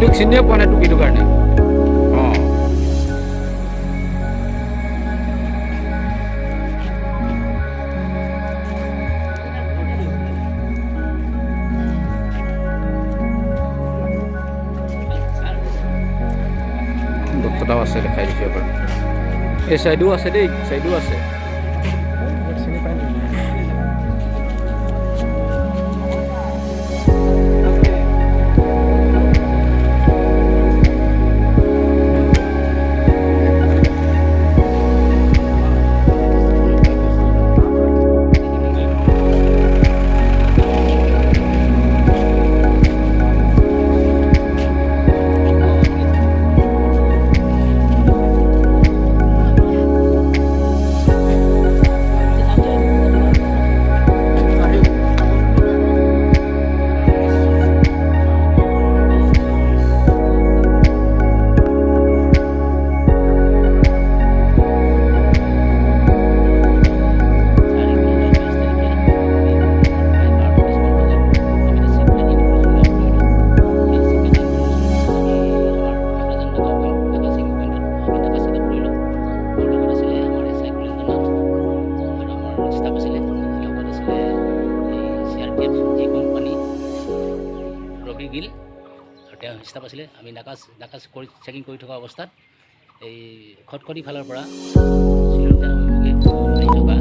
এইটোক চিনিয়ে পোৱা নাই টুপিটোৰ কাৰণে। অঁ, দত্তটাও আছে, দেখাই দিছোঁ এবাৰ। এই চাইডো আছে দেই, চাইডো আছে। চিনি পাই নেকি? ৰবি গিল আৰু তেওঁ ষ্টাফ আছিলে। আমি নাকা কৰি চেকিং কৰি থকা অৱস্থাত এই খটখটি ফালৰ পৰা শ্বিলং অভিমুখে আহি থকা